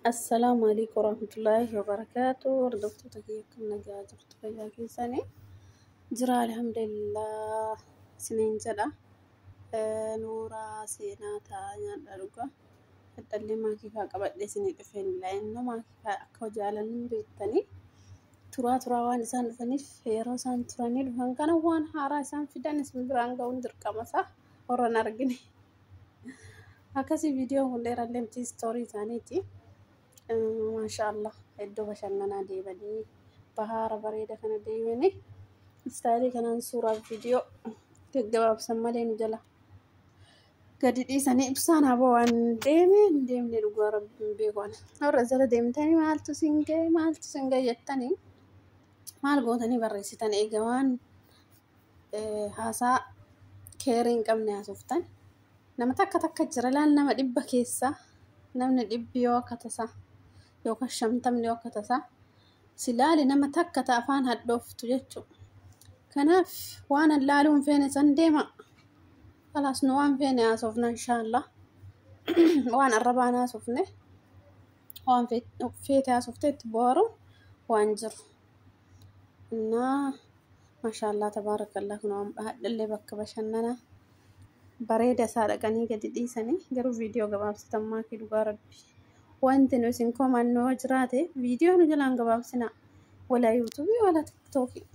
Assalaamu alaikum warahmatullaahi wabarakaatu. Hordoftoota kiyya, akkam nagaa jirtu? Fayyaa keessanii jira? Alhamdulillah isiniin jedha. Nuuraa seenaa ta'a nyaadha dhugaa. Hadhallee maakii qabadhee isinii dhufeen laa'inno maakii akka jaalannu beektanii turaa turaa waan isaan dhufaniif, yeroo isaan turanii dhufan kana waan haaraa isaan fidan isin biraan ga'uun dirqama isaa warra hin argine. Akkasii viidiyoon kun dheerallee miti, istoorii isaaniiti. Maashaallah, iddoo bashannanaa deemanii, bahaara bareeda kana deemanii, istaayilii kanaan suuraa viidiyoo gaggabaabsan malee nu jala gadi dhiisanii ibsaan haboo waan deeme hin deemne, dhugaa rabbiin beeku ana. Warra jala deemtanii maaltu sin ga'e, maaltu sin ga'e jettanii maal gootanii barreessitan? Eega waan haasaa keerii hin qabne haasoftan. Nama takka takka jira laal, nama 100 keessaa namni 100 yoo akka tasaa yookaan 50 yoo akka tasaa si laali, nama takka ta afaan hadhooftu jechuudha. Kanaaf waan an laaluu hin feene san deema. Kalaas nu waan feene haasofna inshaallah. Waan arrabaan haasofne, waan feete haasoftee itti bohaaru waan jiru. Innaa maashaallah, tabaarakallah, kun hadhallee bakka bashannanaa bareeda isaa dhaqanii gadi dhiisanii, garuu viidiyoo gabaabsitan maakii, dhugaa rabbi. Wanti nu isin komannu yoo jiraate, viidiyoo nu jalaan gabaabsinaa. Wala yuutuubii wala tiktookii.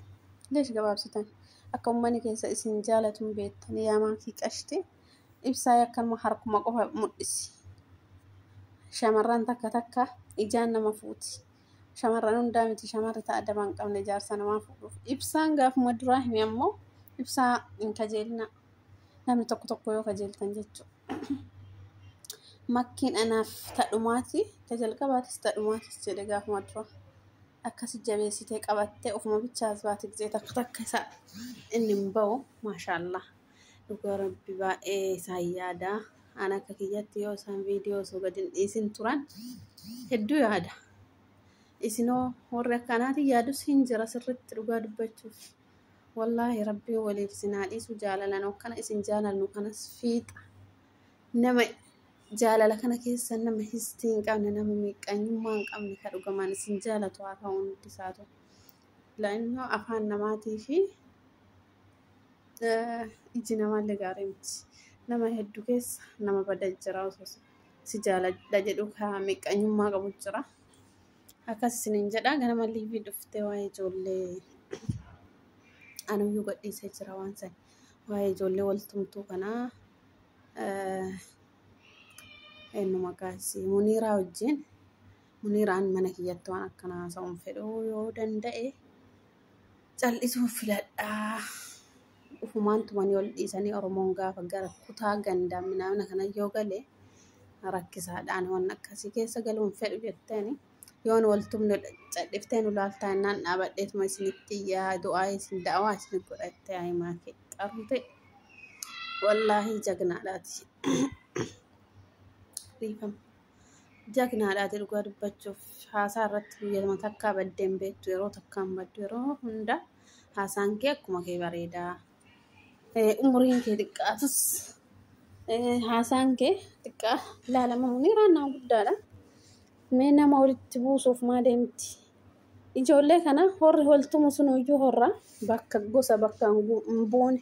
Leesh gabaabsitan? Akka uummanni keessa isin jaalatu hin beektanii yaa maakii qashti. Ibsaa akkanuma harkuma qofa mul'isi. Shamarran takka takka ijaan nama fuuti. Shamarran hundaa miti, shamarri ta'a adaba hin qabne jaarsa namaa fuudhuuf. Ibsaan gaafuma duraa hime ammoo ibsaa hin kajeelina. Namni tokko tokko yoo kajeeltan jechuudha. Makkiin anaaf tadhumaati, ta jalqabaatis tadhumaatis jedhe gaafuma dura. Akkasi jabeessitee qabattee ofuma bichaas baate gisee takka takka isa inni hin ba'u, maashaallah. Dhugaa rabbi baay'ee isaan yaada. An akka kiyyatti yoo isaan viidiyoo osoo gadi hin dhiisin turan hedduu yaada. Isinoo warri akkanaatiin yaadus hin jira sirriitti dhugaa dubbachuuf. Wallaahi rabbiin waliif isin haa dhiisu, jaalalan akkana isin jaalannu kanas fiixa. Nama jaalala kana keessa nama histii hin qabne, nama miqqanyummaa hin qabne, ka dhugamaan isin jaalatu haa ta'u hundi isaatu. La'annoo afaan namaatii fi iji namaallee gaarii miti. Nama hedduu keessa nama bada jira, osoo si jaaladha jedhu ka miqqanyummaa qabu jira. Akkas isiniin jedha, ganama liivii dhuftee waa'ee ijoollee anuyyuu gadhiisee jira waan san. Waa'ee ijoollee waltumtuu kanaa eenyu maqaa isii, Muniiraa wajjin. Muniiraan mana kiyyatti waan akkanaa haasa'uun fedhu, yoo danda'e cal'isuun filadhaa. Ufumaan tumanii ol dhiisanii Oromoon gaafa gara kutaa gandaa minaamina kana yoo gale rakkisaadhaan waan akkasii keessa galuun fedhu jetteeni. Yoon wal tumne cadhiftee nu laaltaa jennaan, dhaabadheetuma isinitti iyyaa, du'aa isin da'awaa isin godhattee himaa kee qarute. Wallaahi jagnaadhaati. Dhiifama. Jagnaadhaati, dhugaa dubbachuuf haasaa irratti guyyama takkaa baddee hin beektu, yeroo takkaan baddu, yeroo hunda haasaan kee akkuma kee bareedaa. Umuriin kee xiqqaatus haasaan kee xiqqaa ilaalama. Muniiraan nama guddaadha. Mee nama walitti buusuuf maa deemti? Ijoollee kana horri holtumu sunuyyuu horra bakka gosa bakka hin buune,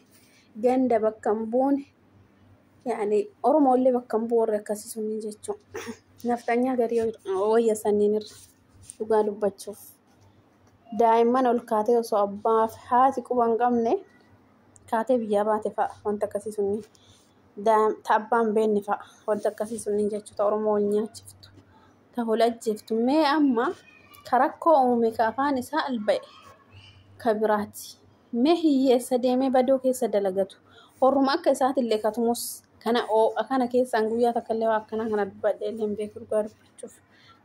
ganda bakka hin buune, yaani Oromollee bakka hin bu'u warri akkasii sunniin jechuudha. Nafxanyaa garii wayya sanniin irra, dhugaa dubbachuuf. Daa'imman ol kaatee osoo abbaa fi haati quba hin qabne kaatee biyyaa baate fa'a wanta akkasii sunniin. Ta abbaan beekne fa'a wanta akkasii sunniin jechuudha. Oromoo wal nyaachiftu. Ta wal ajjeeftu. Mee amma ka rakkoo uume, ka afaan isaa alba'e ka biraati. Mee hiyyeessa deemee badoo keessa dalagatu. Horruma akka isaatillee katumus kana oo'a kana keessaan guyyaa takka illee waa akkanaa kana dubbadhee illee hin beeku, dhugaa dubbachuuf.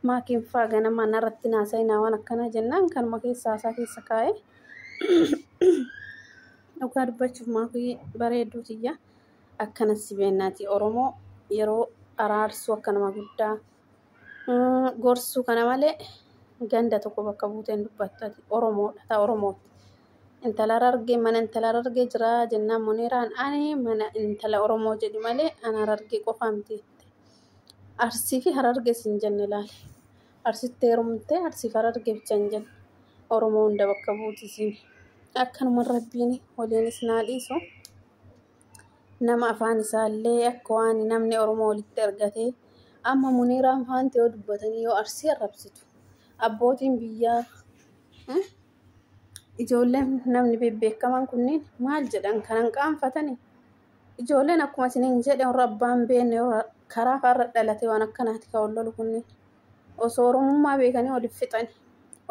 Maakiin faa ganama narratti naasa'inaa waan akkanaa jennaan kanuma keessa haasaa keessa kaa'ee. Dhugaa dubbachuuf maakii bareedduu tiyya akkana si beennaati. Oromoo yeroo araarsuu akka nama guddaa gorsuu kana malee ganda tokko bakka buuteen dubbattu, ati Oromoodha, ta Oromooti. Intala Harargee, mana intala Harargee jira jennaan, Muniiraan ani mana intala Oromoo jedhi malee ana Harargee qofaa miti jette. Arsii fi Harargee sin jenne laale. Arsitti heerumtee Arsiif Harargee bicha hin jennu. Oromoo hunda bakka buuti isiin. Akkanuma Rabbiin waliin isin haa dhiisu. Nama afaan isaallee akka waan namni Oromoo walitti argatee amma Muniiraan faanti yoo dubbatanii yoo Arsii arrabsitu abbootiin biyyaa ijoolleen namni bebbeekaman kunniin maal jedhan kanan qaanfatanii ijoolleen akkuma isiniin jedhe warra abbaan beekne warra karaa farra dhalate waan akkanaati kan wal lolu kunniin osoo Oromummaa beekanii waliif fixani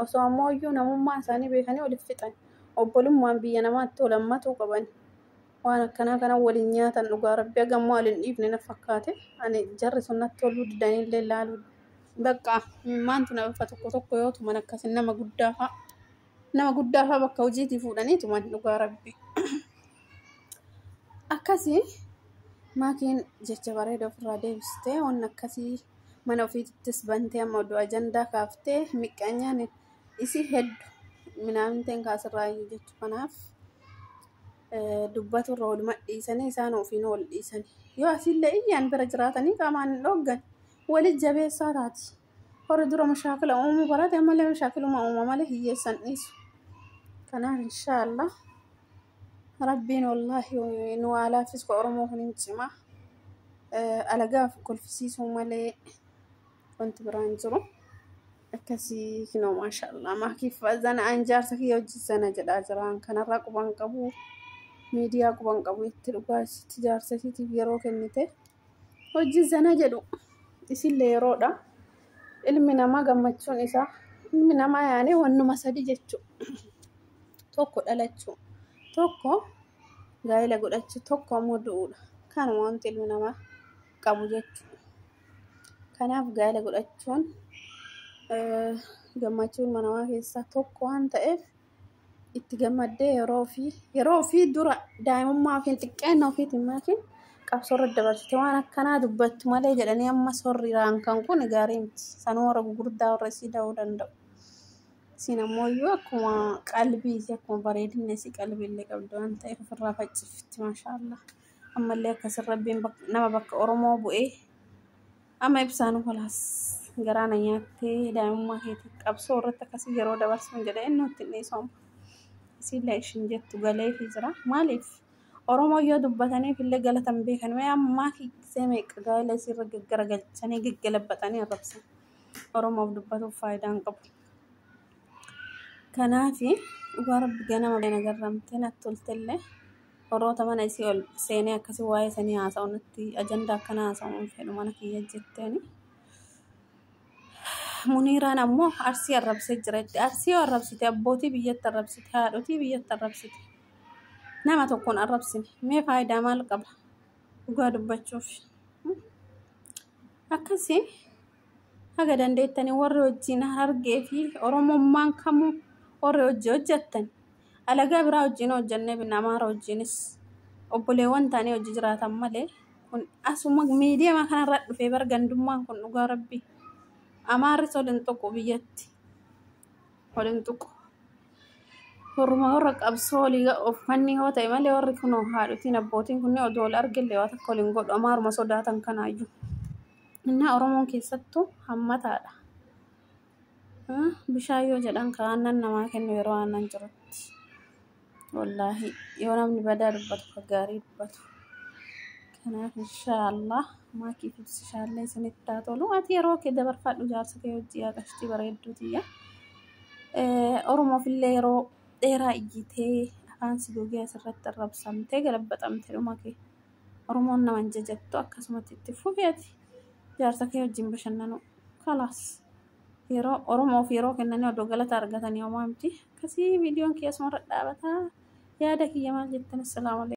osoo ammoo iyyuu namummaa isaanii beekanii waliif fixani obbolummaan biyya namaatti wal hammatuu qabani. Waan akkanaa kana waliin nyaatan dhugaa Rabbi hagammoo waliin dhiifne na fakkaate. Ani jarri sun natti toluu didaniillee laaluu bakka maantu na dhufa tokko tokko yoo tuman akkasin nama guddaa fa'a. Nama guddaa fa'a bakka hojiitii fuudhanii tuman dhugaa Rabbi. Akkasii maakiin jecha bareeda ofirraa deebistee waan akkasii mana ofiittis bantee amma oduu ajandaa kaaftee miqqanyaan isii hedduu minaaminteen kaasirraa iyyuu jechuu kanaaf. Dubbatu irra waluma dhiisanii isaan ofiin wal dhiisanii yoo asiillee iyyaan bira jiraatanii qaamaan hin dhooggan walit jabeessaa taati. Warri dura mashaakila uumuu barate ammallee mashaakiluma uuma malee hiyyeessan dhiisu. Kanaaf inshaallah Rabbiin wallaahi nu haa laaffisu Oromoo kun hin cimaa. Alagaaf kolfisiisuu malee wanti biraan jiru. Akkasii kinoo maashaallah maakiif zana an jaarsa kiyya hojii zana jedhaa jiraan kanarraa quban qabu. Miidiyaa quban qabu itti dhugaa isitti jaarsa isiitiif yeroo kennite hojii zana jedhu isillee yeroodha. Ilmi namaa gammachuun isaa ilmi namaa yaanee wannuma sadi jechuu tokko dhalachuu tokko gaa'ela godhachuu tokko ammoo du'uudha. Kanuma wanti ilmi namaa qabu jechuudha. Kanaaf gaa'ela godhachuun gammachuu ilma namaa keessaa tokko waan ta'eef itti gammaddee yeroo ofii dura daa'imummaa ofiin xiqqeenna ofiitiin maatiin qabsoo irra dabarsite waan akkanaa dubbattu malee jedhanii amma sorri raankan kun gaarii miti. Sanuu warra gurguddaa warra isii da'uu danda'u. Isiin ammoo iyyuu akkuma qalbii isii akkuma bareedina isii qalbii illee qabdu waan ta'eef ofirraa faccifti maashaallah. Ammallee akkasin Rabbiin nama bakka Oromoo bu'ee amma ibsaan kolaas garaa na nyaattee daa'imummaa keetii qabsoo irratti akkasii yeroo dabarsuun jedhee inni nutti hin dhiisu amma. Isiillee ishiin jettu galeefii jira. Maaliif Oromoo yoo dubbataniif illee galatan beekan mee ammaa kiisee meeqa gaa'ela isiirra gaggaragalchanii gaggalabatanii arrabsan. Oromoof dubbatuuf faayidaa hin qabu. Kanaafi dhugaa Rabbi ganama na garramtee natti toltellee warroota mana isii ol seenee akkasii waa'ee sanii haasa'u natti ajandaa akkana haasa'u hin fedhu mana kiyya jetteeni. Muniiraan ammoo Arsii arrabsee jira jetti. Arsii yoo arrabsite abbootii biyyatti arrabsite haadhotii biyyatti arrabsite. Nama tokkoon arrabsine mee faayidaa maal qaba? Dhugaa dubbachuuf. Akkasii haga dandeettanii warri wajjin Harargee fi Oromummaan kamuu warri hojii hojjettan alagaa biraa wajjin hojjennee binna Amaara wajjinis obboleewwan taanee hojii jiraatan malee kun asuma miidiyaa kanarra dhufee bar gandummaan kun dhugaa Rabbi. Amaarris ol hin tuqu biyyatti. Ol hin tuqu. Warruma warra qabsoo olii of fanni yoo ta'e malee warri kun haadhotiin abbootiin kunniin odoo ol argillee waa takka ol hin godhu Amaaruma sodaatan kanaayyuu. Innaa Oromoon keessattuu hammataadha. Bishaan yoo jedhan ka aannan namaa kennu yeroo aannan jirutti. Wallaahi yoo namni badaa dubbatu ka gaarii dubbatu. Kanaaf inshaallah maakiif ibsishaallee isinitti haa tolu. Ati yeroo kee dabarfadhu jaarsa kee hojii yaa qashtii bareedduu tiyya. Oromoof illee yeroo dheeraa iyyitee afaan si gogee asirratti arrabsamtee galabbaxamte dhuma kee. Oromoon nama hin jajattu akkasumatti itti fufi ati jaarsa kee wajjin bashannanu. Kalaas yeroo Oromoof yeroo kennanii odoo galata argatanii homaa miti. Akkasii viidiyoon kiyya asumarra dhaabataa. Yaada kiyya maal jettan? Assalaamu alaikum.